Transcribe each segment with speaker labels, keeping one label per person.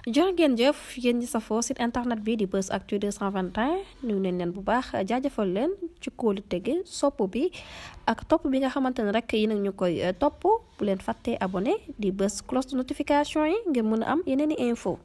Speaker 1: jërë ngeen jëf yéen ñi safoo site internet bi di Buzz Actu 221 nuyu nañ leen bu baax jaajëfal leen ci kóolu tege sopp bi ak topp bi nga xamante ne rek yi nag ñu koy topp bu leen fàttee abonné di bës cloche de notification yi ngir mën a am yeneen i info.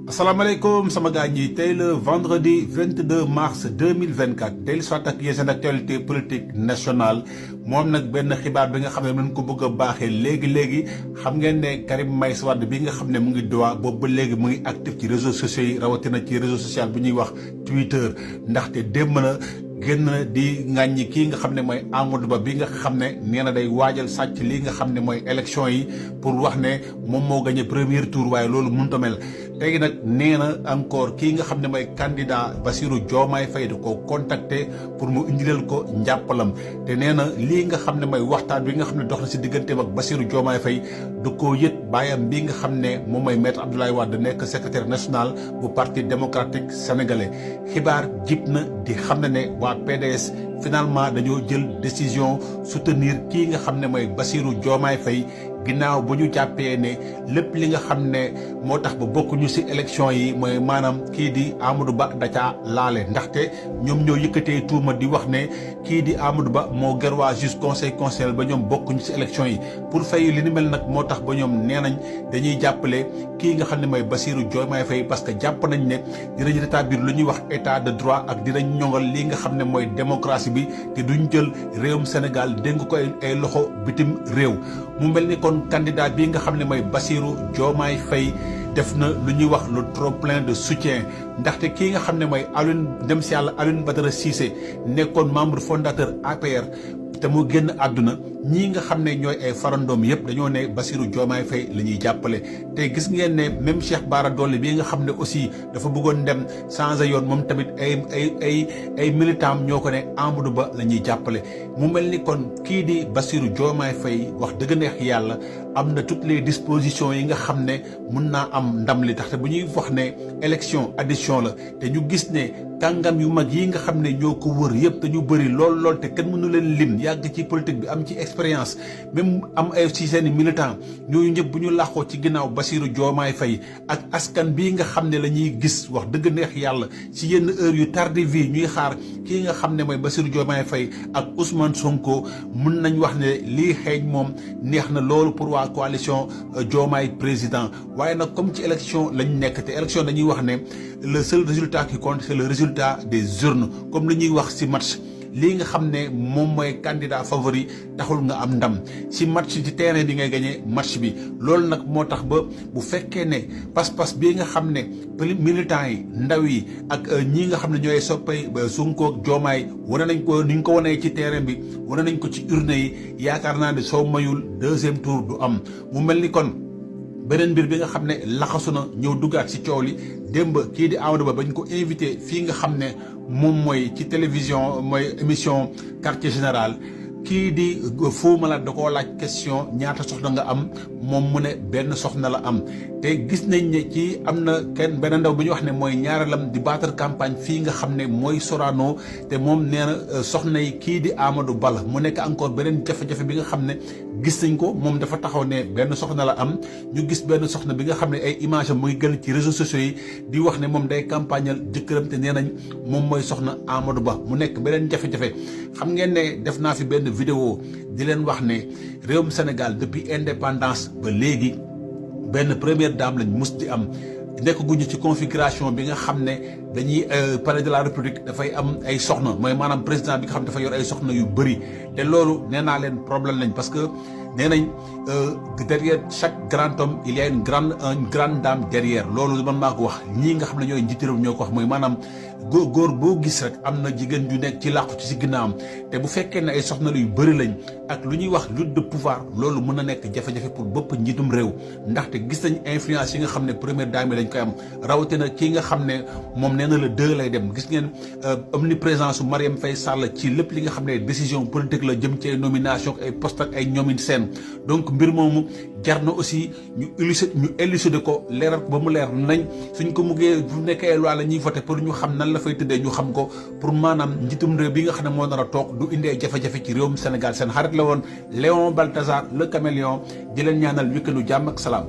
Speaker 2: asalaamaaleykum sama gars ñi tey le vendredi 22 mars 2024 tey soit ak yéen seen actualité politique nationale moom nag benn xibaar bi nga xam ne mën ko bëgg a baaxee léegi xam ngeen ne Karim Meïssa Wade bi nga xam ne mu ngi droit boobu ba léegi mu ngi actif ci réseaux sociaux yi rawatina ci réseau social bu ñuy wax Twitter ndaxte démb na génn di ŋàññi kii nga xam ne mooy Amadou Ba bi nga xam ne nee na day waajal sàcc lii nga xam ne mooy élection yi pour wax ne moom moo gagné premier tour waaye loolu mënut a mel léegi nag nee na encore kii nga xam ne mooy candidat Bassirou Diomaye Faye da koo contacter pour mu indileel ko njàppalam te nee na lii nga xam ne mooy waxtaan bi nga xam ne dox na si digganteem ak Bassirou Diomaye Faye da koo yët bàyyam bi nga xam ne moom mooy maître Abdoulaye Wade nekk secrétaire national bu parti démocratique sénégalais xibaar jib na di xam ne waa PDS finalement dañoo jël décision soutenir kii nga xam ne mooy Bassirou Diomaye Faye ginnaaw bu ñu jàppee ne lépp li nga xam ne moo tax ba bokkuñu ci élection yi mooy maanaam kii di Amadou Ba da caa laale ndaxte ñoom ñoo yëkkatee tuuma di wax ne kii di Amadou Ba moo ger waa juste conseil constitutionnel ba ñoom bokkuñu ci élection yi pour fay li ni mel nag moo tax ba ñoom nee nañ dañuy jàppale kii nga xam ne mooy Bassirou Diomaye Faye parce que jàpp nañ ne dinañ rétablir lu ñuy wax état de droit ak dinañ ñoŋal li nga xam ne mooy démocratie bi te duñ jël réewum Sénégal dénk ko ay loxo bitim réew mu mel ni kon candidat bi nga xam ne mooy Bassirou Diomaye Faye def na lu ñuy wax le trop plein de soutien ndaxte kii nga xam ne mooy Alioune Badara Cissé nekkoon membre fondateur APR te mu génn àdduna ñii nga xam ne ñooy ay farandoom yëpp dañoo ne Bassirou Diomaye Faye la ñuy jàppale te gis ngeen ne même Cheikh Bara Dolly bii nga xam ne aussi dafa bëggoon dem changer yoon moom tamit ay militant ñoo ko ne Amadou Ba la ñuy jàppale mu mel ni kon kii di Bassirou Diomaye Faye wax dëgg neex yàlla am na toutes les dispositions yi nga xam ne mun naa am ndam li taxte bu ñuy wax ne élection addition la te ñu gis ne kàngam yu mag yi nga xam ne ñoo ko wër yëpp te ñu bëri lool te kenn mënu leen lim yàgg ci politique bi am ci expérience même am ay ci seen i militant ñooñu ñëpp bu ñu làqoo ci ginnaaw Bassirou Diomaye Faye ak askan bii nga xam ne la ñuy gis wax dëgg neex yàlla ci yenn heure yu tardive ñuy xaar kii nga xam ne mooy Bassirou Diomaye Faye ak Ousmane Sonko mun nañ wax ne lii xeeñ moom neex na loolu pour waa coalition Diomaye président waaye nag comme ci élection lañ nekk te élection dañuy wax ne le seul résultat qui compte c'est le résultat des urnes comme li ñuy wax ci match lii nga xam ne moom mooy candidat favori taxul nga am ndam ci match ci terrain bi ngay gagné match bi loolu nag moo tax ba bu fekkee ne pas-pas bii nga xam ne militants yi ndaw yi ak ñii nga xam ne ñooy soppay Sonko ak Diomaye wane nañ ko ni ñu ko wanee ci terrain bi wane nañ ko ci urne yi yaakaar naa ne soo mayul deuxième tour du am mu mel ni kon beneen mbir bi nga xam ne laxasu na ñëw duggaat ci coow li démb kii di Amadou Ba bañ ko invité fii nga xam ne moom mooy ci télévision mooy émission quartier général kii di Fou Malade da koo laaj question ñaata soxna nga am moom mu ne benn soxna la am te gis nañ ne ci am na kenn benn ndaw bi ñu wax ne mooy ñaareelam di battre campagne fii nga xam ne mooy Sorano te moom nee na soxna yi kii di Amadou Ba la mu nekk encore beneen jafe-jafe bi nga xam ne gis nañ ko moom dafa taxaw ne benn soxna la am ñu gis benn soxna bi nga xam ne ay image am mu ngi gën ci réseaux sociaux yi di wax ne moom day campagnal jëkkëram te nee nañ moom mooy soxna Amadou Ba mu nekk beneen jafe-jafe xam ngeen ne def naa fi benn vidéo di leen wax ne réewum Sénégal depuis indépendance ba léegi benn première dame lañ mus di am nekk guñu ci configuration bi nga xam ne dañuy palais de la république dafay am ay soxna mooy maanaam président bi nga xam ne dafa yor ay soxna yu bëri te loolu nee naa leen problème lañ parce que nee nañ derrière chaque grand homme il y a une grande dame derrière loolu man maa ko wax ñii nga xam ne ñooy njiitu réew ñoo ko wax mooy maanaam góor boo gis rek am na jigéen ju nekk ci làqu ci si ginnaawam te bu fekkee ne ay soxna yu bëri lañ ak lu ñuy wax lutte de pouvoir loolu mën na nekk jafe-jafe pour bëpp njiitum réew ndaxte gis nañ influence yi nga xam ne première dame yi dañ koy am rawatina kii nga xam ne moom nee na la deux lay dem gis ngeen omniprésence su Marième Faye Sall ci lépp li nga xam ne décision politique la jëm ci ay nomination ay poste ak ay ñoomin seen donc mbir moomu jar na aussi ñu élucider ko leeral ko ba mu leer nañ suñ ko muggee bu nekkee ay loi la ñuy voté pour ñu xam nan la fay tëddee ñu xam ko pour maanaam njiitum réew bi nga xam ne moo nar a toog du indee jafe-jafe ci réewum Sénégal seen xarit la woon Léon Balthazar le caméléon di leen ñaanal week-endu jàmm ak salaam